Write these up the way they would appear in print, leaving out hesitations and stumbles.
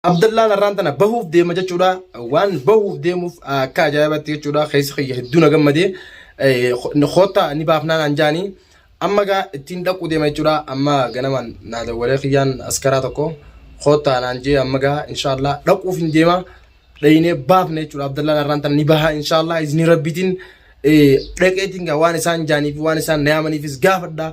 Abdallaan har'aan tana bahuuf deema jechuudha. Waan bahuuf deemuuf akka ajaa'ibaatti jechuudha. Keessa kiyya hedduu na gammadee koottaa ni baafnaa naan jaanii. Amma gaa ittiin dhaquu deema jechuudha. Amma ganamaan naa dawwalee kiyyaan askaraa tokko koottaa naan jee amma gaa inshaallah dhaquuf hin deema. Dhaynee baafna jechuudha. Abdallaan har'aan tana ni baha inshaallah izni rabbiitiin dhaqeetiin gaa waan isaan jaaniif waan isaan na yaamaniifis gaafadha.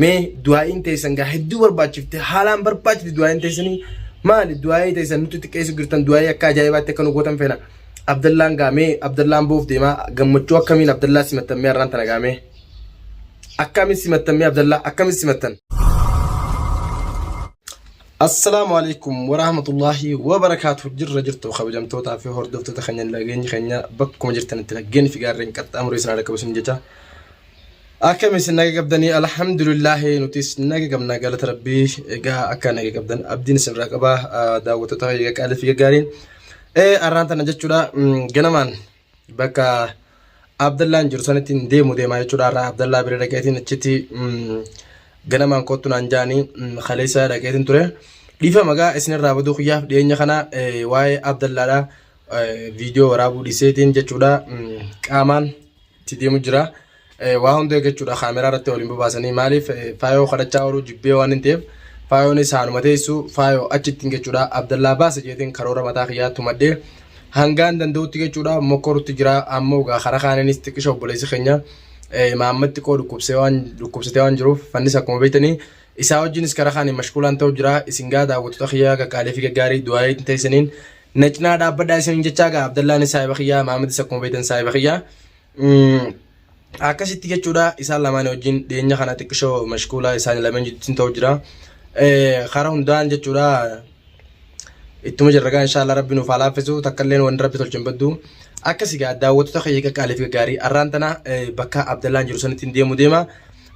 Mee du'aa'iin teessan gaa hedduu barbaachifte haalaan barbaachifte du'aa'iin teessanii maali du'aa'ii teessan nutti xiqqeessu jirtan du'aa'ii akka ajaa'ibaatti akka nu gootan feena. Abdallaan gaa mee Abdallaan boof deemaa gammachuu akkamiin Abdallaa simattan mee har'aan tana gaa mee akkamiin simattan mee Abdallaa akkamiin simattan. Assalaamu alaikum warahmatullaahi wabarakaatu jirra jirtu kabajamtootaa fi hordoftoota keenya nageenyi keenya bakkuma jirtanitti nageenyi fi gaarreen qaxxaamuree isin haa isin jecha akkam isin naga qabdanii alhamdulillaahi nutis naga qabna galata rabbii egaa akka naga qabdan abdiin isin irraa qaba daawwattoota kiyya qaalii fi gaggaariin arraan tana jechuudha ganamaan bakka Abdallaan jiru sanitti hin deemu deemaa jechuudha. Har'a Abdallaa bira dhaqeetiin achitti ganamaan kottu naan jaanii kaleessa dhaqeetiin ture. Dhiifama gaa isinirraa baduu kiyyaaf dhiyeenya kana waa'ee Abdallaadha viidiyoo waraabuu dhiiseetiin jechuudha qaamaan itti deemu jira. Waa hunda jechuudha kaameraa irratti waliin bobaasanii maaliif faayoo kadhachaa ooluu jibbee waan hin ta'eef faayoonis haanuma teessu faayoo achittiin jechuudha Abdallaa baasa jeetiin karoora mataa kiyyaa tumadhee hangaan danda'utti jechuudha mokkorutti jira ammoo gaa karaa kaaniinis xiqqisha obboleessi keenya Mahammad xiqqoo dhukkubsee waan dhukkubsatee waan jiruuf fannis akkuma beektanii isaa wajjinis karaa kaaniin mashkuulaan ta'u jira isin gaa daawwattoota kiyyaa qaqqaalii fi gaggaarii du'aayii teessaniin na cinaa dhaabbadhaa isiniin jechaa gaa Abdallaanis saahiba kiyyaa Mahammadis akkuma beektan saahiba kiyyaa. Akkasitti jechuudha isaan lamaan wajjin dhiyeenya kana xiqqishoo mashkuulaa isaan lameen jidduutti ta'u jira. Karaa hundaan jechuudha ittuma jirra gaa inshaallah rabbi nuuf haa laaffisu takka illeen wanni rabbi tolche hin baddu. Akkasi gaa daawwattoota kiyya qaqqaalii fi gaggaarii arraan tana bakka Abdallaan jiru sanitti hin deemu deema.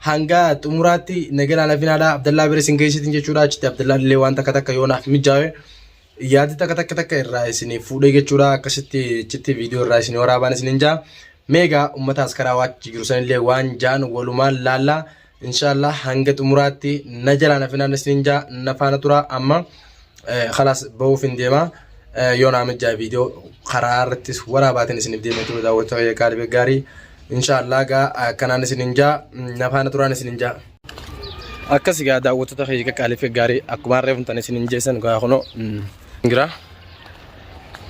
Hanga xumuraatti nagaan lafinaadha Abdallaa bira isin geessitin jechuudha achitti Abdallaan illee waan takka takka yoo naaf mijaawe yaadi takka takka takka irraa isinii fuudhee jechuudha akkasitti achitti viidiyoo irraa isinii waraabaan isinin jaa meegaa ummata askaraa waachi jiru sanillee waan jaan walumaan laallaa inshaallah hanga xumuraatti na jalaa na finaan isinin jaa na faana turaa amma khalaas bahuuf hin deema yoo naa mijjaa viidiyoo karaa irrattis waraabaatiin isiniif deema jechuudha daawwattoota kiyya qaalii gaarii inshaallah gaa akkanaan isinin jaa na faana turaan isinin jaa. Akkas egaa daawwattoota kiyya qaqqaalii fi gaarii akkuma harree funtan isin hin jeessan gaa kunoo jira.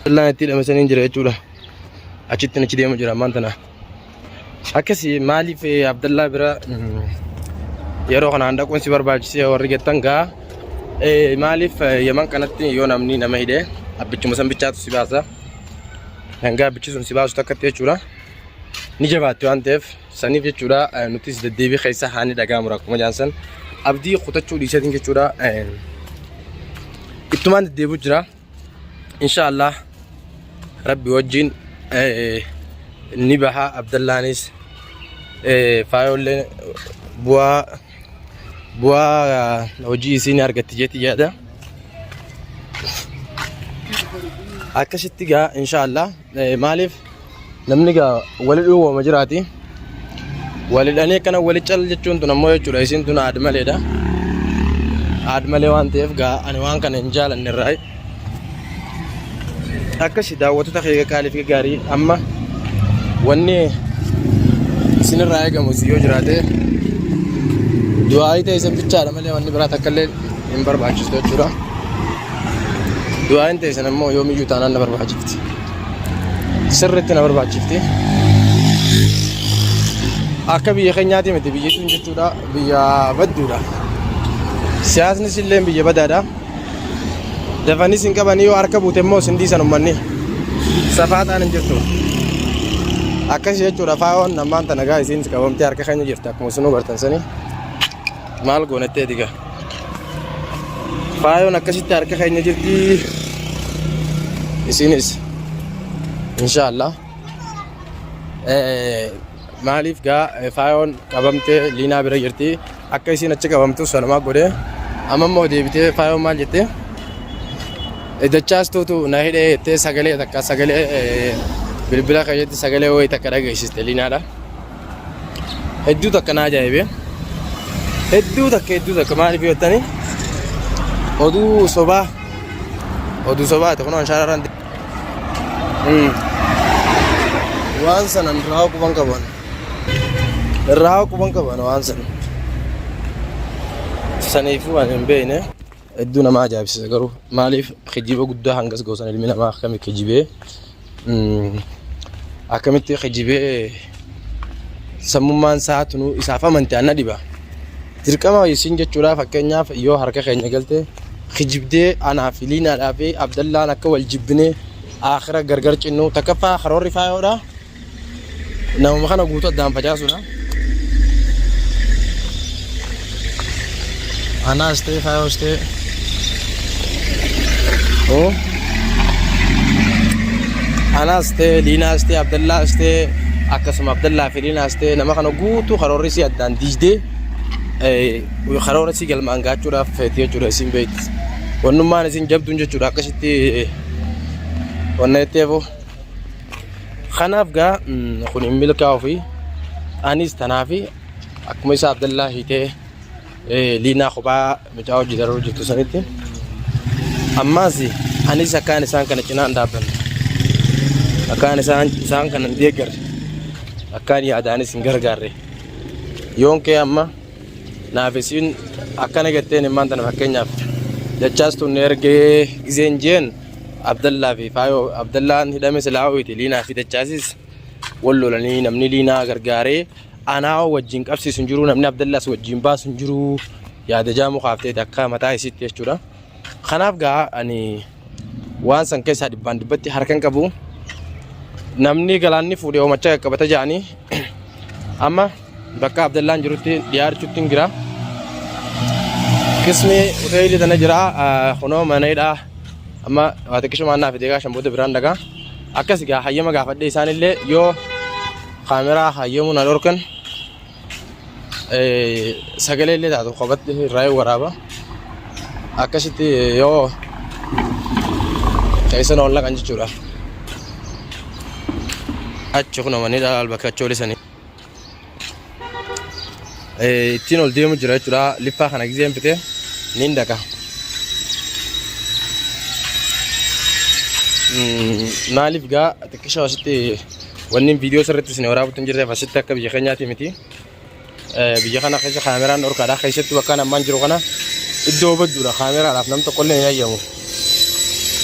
Illaan itti hidhame saniin jira jechuudha. Achitti achi deemu jira ammaan tana. Akkasi maaliif Abdallaa bira yeroo kanaan dhaquun si barbaachisee warri jettan gaa maaliif Yaman kanatti yoo namni nama hidhee abbichuma san bichaatu si baasa. Hanga abbichi sun si baasu takkatti jechuudha. Ni jabaatti waan ta'eef Saniif jechuudha nutis deddeebii keessa haani dhagaa mura akkuma jaansan abdii kutachuu dhiiseetiin jechuudha ittumaan deddeebi'u jira. Inshaallah rabbi wajjin ni baha Abdallaanis faayollee bu'aa bu'aa hojii isii ni argatti jeetti yaada. Akkasitti gaa inshaallah maaliif Namni gaa wali dhuuwama jiraati. Walidhanii akkana wali cal jechuun tun ammoo jechuudha isiin tun aad maleedha. Aad malee waan ta'eef gaa ani waan kana hin jaalanne irraa. Akkasi daawwattoota kee qaalii fi gaarii amma wanni isinirraa eegamu isin yoo jiraate du'aayii ta'e isin bichaadha malee wanni biraa takka illee hin barbaachistu jechuudha. Du'aayin teessan ammoo yoomiyyuu taanaan na barbaachifti. Sirriitti na barbaachifti. Akka biyya keenyaati miti biyyi tun jechuudha biyya badduudha. Siyaasnis illee biyya badaadha. Dafanis hin qabanii yoo harka buute immoo sin dhiisan uummanni. Safaaxaan hin jirtu. Akkasii jechuudha faayoon ammaan tana gaa isiin qabamtee harka keenya jirti akkuma isinuu bartan sanii. Maal goonettee diga. Faayoon akkasitti harka keenya jirti. Isinis inshaallah. Maaliif gaa faayoon qabamtee liinaa bira jirti. Akka isiin achi qabamtu sanumaa godhee. Amma immoo deebitee faayoon maal jettee? Dachaas tuutu na hidhee jettee sagalee takka sagalee bilbila keessatti sagalee wayii takka dhageessiste liinaadha. Hedduu takka na ajaa'ibe. Hedduu takka hedduu takka maaliif yoo jettani oduu sobaa Oduu sobaati kunoo anshaararraan. Waan sanan irraa quban qaban. Irraa quban qaban waan sana. Saniifuu waan hin beekne. Hedduu nama ajaa'ibsiisa garuu maaliif kijiba guddaa hangas goosan ilmi namaa akkami kijibee akkamitti kijibee sammummaan isaa tunuu isaaf amante anna dhiba. Dirqama isin jechuudha fakkeenyaaf yoo harka keenya galte kijibdee anaa fi liinaadhaa fi abdallaan akka wal jibbinee aakhira gargar cinnu takkaffaa karoorri faayoodha. Namuma kana guutuu addaan facaasuudha. Anaas ta'e faayoos ta'e. Oo. Anaas ta'e Liinaas ta'e Abdallaas ta'e akkasuma Abdallaa fi Liinaas ta'e nama kana guutuu karoorri isii addaan diigdee karoora isii galmaan gaachuudhaaf feeti jechuudha isiin beekti. Wannummaan isin jabduun jechuudha akkasitti wanna jetteefu. Kanaaf gaa kun hin milkaa'u fi anis tanaafi akkuma isa Abdallaa hiitee liinaa kophaa mucaa hojii dararuu jirtu sanitti ammaas anis akkaan isaan kana cinaan dhaabbanne akkaan isaan isaan kana hin deeggarre akkaan yaadaanis hin gargaarre yoon kee amma naaf isiin akkana jetteen immaan tana fakkeenyaaf dachaas tun ergee gizeen jeen Abdallaa fi Faayoo Abdallaan hidhame silaa ho'iti Liinaa fi Dachaasis wal lolanii namni Liinaa gargaaree anaa wajjin qabsiisu hin jiru namni Abdallaas wajjin baasu hin jiru yaada jaamu kaafteeti akka mataa isiitti jechuudha. Kanaaf gaa ani waan san keessaa dhibbaan dhibbatti harka hin qabu. Namni galaanni fuudhee hoomacha qaqqabata jedhanii amma bakka Abdallaan jirutti dhiyaachuutti hin jira. Kismi hoteelii tana jira kunoo mana hidhaa amma waa xiqqishumaan naa fidee gaashan booda biraan dhagaa. Akkas gaa hayyama gaafadhee isaanillee yoo kaameraa hayyamuu na dhorkan sagalee illee taatu kophatti irraa waraaba. Akkasitti yoo keessa na ol naqan jechuudha. Achi kun manni dhala bakka achi olisanii. Ittiin ol deemu jira jechuudha. Liffaa kana gizeen fite niin dhaqa. Maaliif gaa xiqqisha asitti wanni viidiyoo sirriitti isin waraabutti hin jirreef asitti akka biyya keenyaati miti. Biyya kana keessa kaameraan dhorkaadha. Keessatti bakka ammaan jiru kana iddoo badduudha. Kaameraadhaaf nam tokko illee hin hayyamu.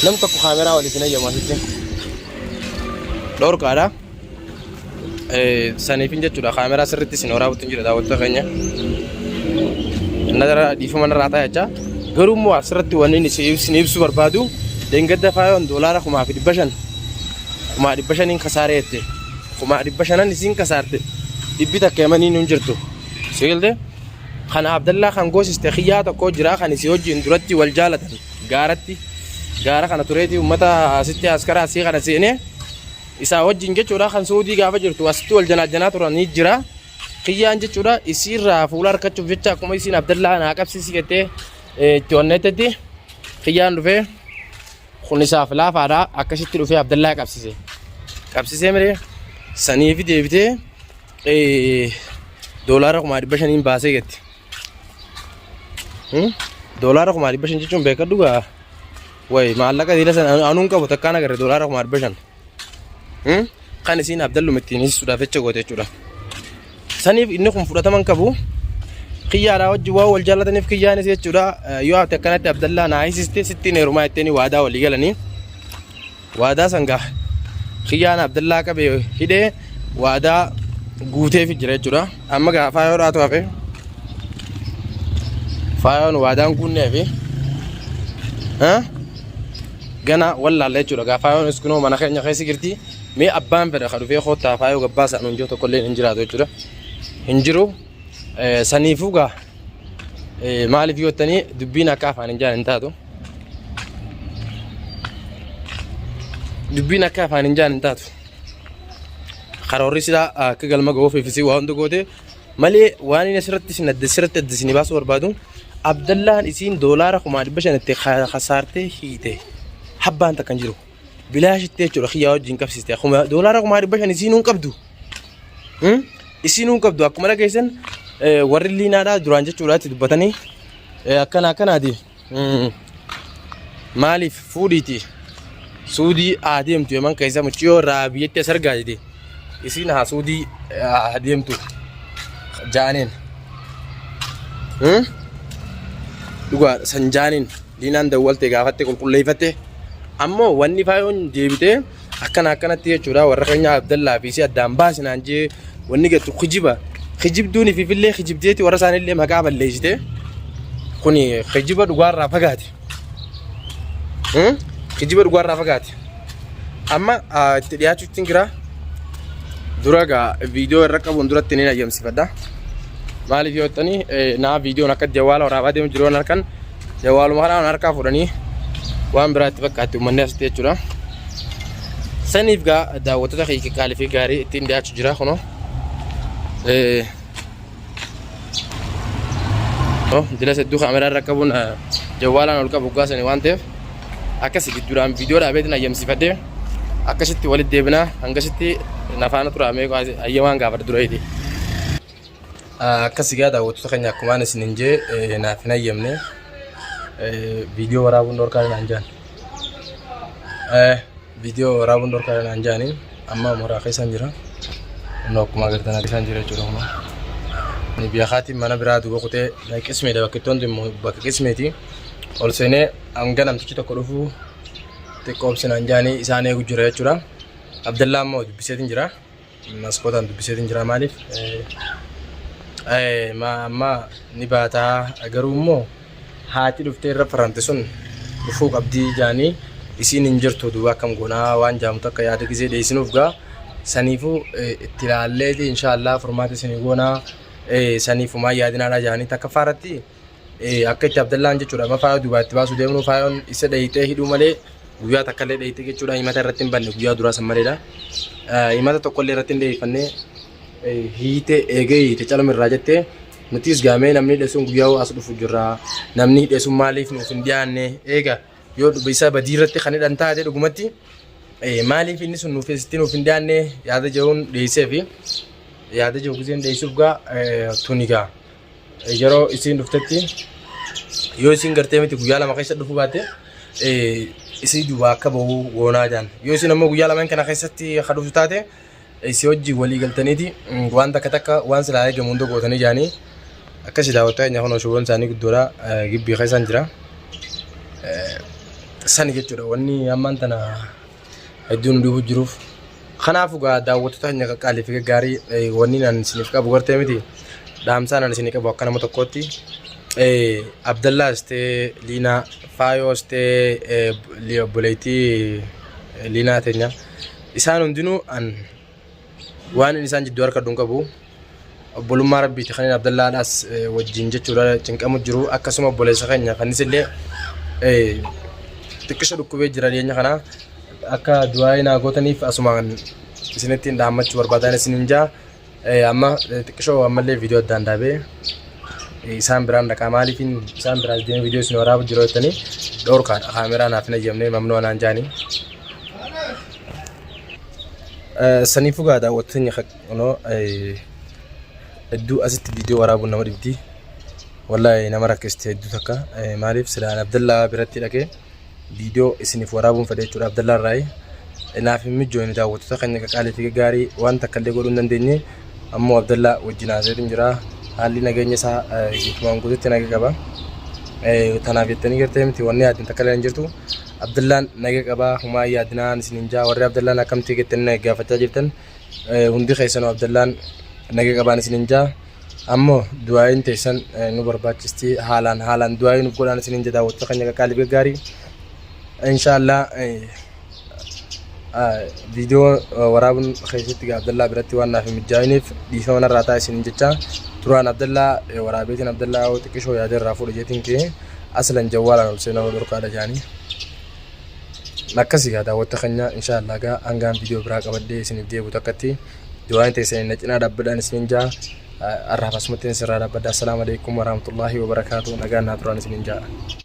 Nam tokko kaameraa waliif hin hayyamu asitti. Dhorkaadha. Saniifin jechuudha kaameraa sirriitti isin waraabutti hin jira daawwattoota keenya. Nadara dhiifama narraa ta'a jecha. Garuu immoo asirratti wanni inni isin ibsuu barbaadu deengadda faayoon doolaara 1500 500,000 kasaaree jette. 500,000 isin kasaarte dhibbi takka yamaniin hin jirtu. Si galte? Kana Abdallaa kan goosiste kiyyaa tokko jira kan isii wajjin duratti wal jaalatan gaaratti gaara kana tureeti uummata asitti askara asii kana seenee isaa wajjin jechuudha kan Suudii gaafa jirtu asitti wal janaajjanaa turanii jira. Kiyyaan jechuudha isiirraa fuula harkachuuf jecha akkuma isiin Abdallaa naa qabsiisi jettee itti onneettetti kiyyaan dhufee kun isaaf laafaadha akkasitti dhufee Abdallaa qabsise. Qabsisee miree saniifi deebitee doolaara 500,000 baasee jetti. Doolaara 500,000 jechuun beekadhu gaa. Way maallaqa diila sana anuun qabu takkaan agarre doolaara 500,000. Kan isiin Abdalluma ittiin hiisuudhaaf jecha goote jechuudha. Saniif inni kun fudhatama hin qabu. Kiyyaadhaa wajjin waan wal jaallataniif kiyyaanis jechuudha. Yoo ati akkanatti Abdallaa naa hiisiste sittiin heerumaa jetteeni waadaa walii galanii. Waadaa san gaa kiyyaan Abdallaa qabe hidhee waadaa guuteef jira jechuudha. Amma gaa faayoodhaatu hafe. Faayoon waadaan guunneefi. Gana wallaalla jechuudha. Gaa faayoonis kunoo mana keenya keessa jirti. Mee abbaan fedha ka dhufee koottaa faayoo gabbaasaa nuun jiru tokkollee hin jiraatu jechuudha. Hin jiru. Saniifuu gaa maaliif yoo jettanii dubbiin akka afaan hin jaan hin taatu. Dubbiin akka afaan hin jaan hin taatu. Karoorri silaa akka galma ga'uuf ifisii waa hunda goote malee waan inni asirratti isin adda asirratti adda isin baasuu barbaadu Abdallaan isiin doolaara 500,000 itti kasaartee hiite habbaan takka hin jiru. Bilaashitti jechuudha kiyyaa wajjin qabsiiste. Doolaara 500,000 isiinuu hin qabdu. Isiinuu hin qabdu akkuma dhageessan warri liinaadhaa duraan jechuudha itti dubbatanii akkana akkanaati. Maaliif fuudhiiti Suudii haa deemtu Yaman keessa mucayyoo irraa biyyatti as argaa jedhe isiin haa Suudii haa deemtu jaaneen. Dhugaa san jaaniin liinaan dawwalte gaafatte qulqulleeffatte ammoo wanni faayoon deebitee akkana akkanatti jechuudha warra keenya Abdallaa fi isii addaan baasinaan jee wanni gattu kijiba kijibduun ififillee kijibdeeti warra isaanillee maqaa balleessite kuni kijiba dhugaarraa fagaate. Kijiba dhugaarraa fagaate. Amma itti dhiyaachuutti jira. Dura gaa viidiyoo irra qabuun duratti ni ayyamsifadha. Maaliif yoo jettanii naa viidiyoon akka jawaala waraabaa deemu jiru waan harkan jawaaluma kanaan harkaa fuudhanii waan biraatti fakkaatti uummanni asitti jechuudha. Saniif gaa daawwattoota kiyya qaalii fi gaarii ittiin dhiyaachuu jira kunoo. Dilas hedduu kaameraa irra qabuun jawwaalaan ol qabu gaasani waan ta'eef akkasi gidduudhaan viidiyoo dhaabeetiin ayyamsiifadhee akkasitti walitti deebinaa hangasitti nafaana turaa mee ayyamaan gaafadha dura iti. Akkasi gaa daawwattoota keenya akkumaan isinin jee naaf hin ayyamne viidiyoo waraabuun dhorkaa naan jaan. Viidiyoo waraabuun dhorkaa naan jaani amma mooraa keessan jira. Inni akkuma agartan keessan jira jechuudha kuma. Ani beekaatiin mana biraa duuba kutee qismeedha bakka itti wanti immoo bakka qismeeti. Ol seenee hanga namtichi tokko dhufu xiqqoo obsinaan jaanii isaan eegu jira jechuudha. Abdallaa immoo dubbiseetiin jira. Maskootaan dubbiseetiin jira maaliif amma ni baataa garuu immoo haati dhuftee irra faramte sun dhufuu qabdii jaanii isiin hin jirtu duuba akkam goonaa waan jaamu takka yaada gisee dhiyeessinuuf gaa saniifuu itti ilaalleeti inshaallah furmaata isinii goonaa saniifumaa yaadinaadha jaanii takka faaratti akka itti Abdallaan jechuudha amma faayoo duubaa itti baasuu deemnu faayoon isa dhayitee hidhuu malee guyyaa takka illee dhayitee jechuudha himata irratti hin banne guyyaa duraa san maleedha. Himata tokko illee irratti hin dheeyfanne hiite eegee hiite caluma irraa jettee nutis gaamee namni hidhe sun guyyaa as dhufu jirra namni hidhe sun maaliif nuuf hin dhiyaanne eega yoo isa badii irratti kan hidhan taate dhugumatti maaliif inni sun nuuf itti nuuf hin dhiyaanne yaada jedhuun dhiyeessee fi yaada jiru giseen dhiyeessuuf gaa tuni gaa yeroo isiin dhuftetti yoo isiin gartee miti guyyaa 2 keessa dhufuu baatte isii duubaa akka bahu goonaa jaan yoo isiin ammoo guyyaa lameen kana keessatti akka dhuftu taate isii wajjin walii galtaniiti waan takka takka waan silaa eegamu hunda gootanii jaanii akkasi daawwattoota keenya kun shuboon isaanii guddoodha gibbii keessaan jira sani jechuudha wanni ammaan tana hedduu nu dhibu jiruuf. Kanaafuu gaa daawwattoota keenya qaqqaalii fi gaggaarii wanni an isiniif qabu gartee miti dhaamsaan an isinii qabu akka nama tokkootti Abdallaas ta'ee Liinaa Faayoos ta'ee obboleettii Liinaa teenya isaan hundinuu an waan inni isaan jidduu harka hin qabu obbolummaa rabbiiti kan inni Abdallaadhaas wajjin jechuudha cinqamu jiru akkasuma obboleessa keenya kanis illee xiqqisha dhukkubee jira dhiyeenya kana akka du'aa'ii naa gootaniif asumaan isinitti hin dhaammachuu barbaadan isinin jaa amma xiqqishoo ammallee viidiyoo addaan dhaabee isaan biraan dhaqaa maaliifin isaan biraas deemee viidiyoo isin waraabu jiru jettanii dhoorkaadha kaameraa naaf hin ayyamne mamnoo anaan jaanii. Saniifuu gaa daawwattoonni kunoo hedduu asitti viidiyoo waraabuun nama dhibdi. Wallaahi nama rakkiste hedduu takka maaliif silaan Abdallaa biratti dhaqee viidiyoo isiniif waraabuun fedhe jechuudha Abdallaa irraayi. Naaf hin mijoone daawwattoota keenya qaqaalii fi gaggaarii waan takka illee godhuu hin dandeenye ammoo Abdallaa wajjin haasa'eetiin jira. Haalli nageenya isaa guutumaan guututti naga qaba. Tanaaf jettanii gartee miti wanni yaaddan takka illee hin jirtu. Abdallaan naga qaba humaa hin yaadinaan isiniin jaa warri Abdallaan akkamti jettanii na gaafachaa jirtan hundi keessanuu Abdallaan naga qabaan isiniin jaa. Ammoo du'aa'iin teessan nu barbaachisti haalaan haalaan du'aa'ii nuuf godhaan isiniin jedha daawwattoota keenya qaqqaalii gaggaarii. Inshaallah viidiyoo waraabuun keessatti gaa Abdallaa biratti waan naaf hin mijaa'iniif dhiifama narraa ta'a isiniin jecha duraan Abdallaa waraabeetiin Abdallaa yoo xiqqishoo yaada irraa fuudhe jeetiin ka'ee aslan jawwaalaan ol seenaa dhorkaadha jaanii. Akkasii gaa daawwattoota keenya inshaallah gaa hangaan viidiyoo biraa qabadhee isiniif deebi'u takkatti du'aan teessanii na cinaa dhaabbadhaan isiniin jaa har'aaf asumatti isin irraa dhaabbadha. Assalaamu alaikum warahmatullaahi wabarakaatuh nagaan naa turaan isiniin jaa.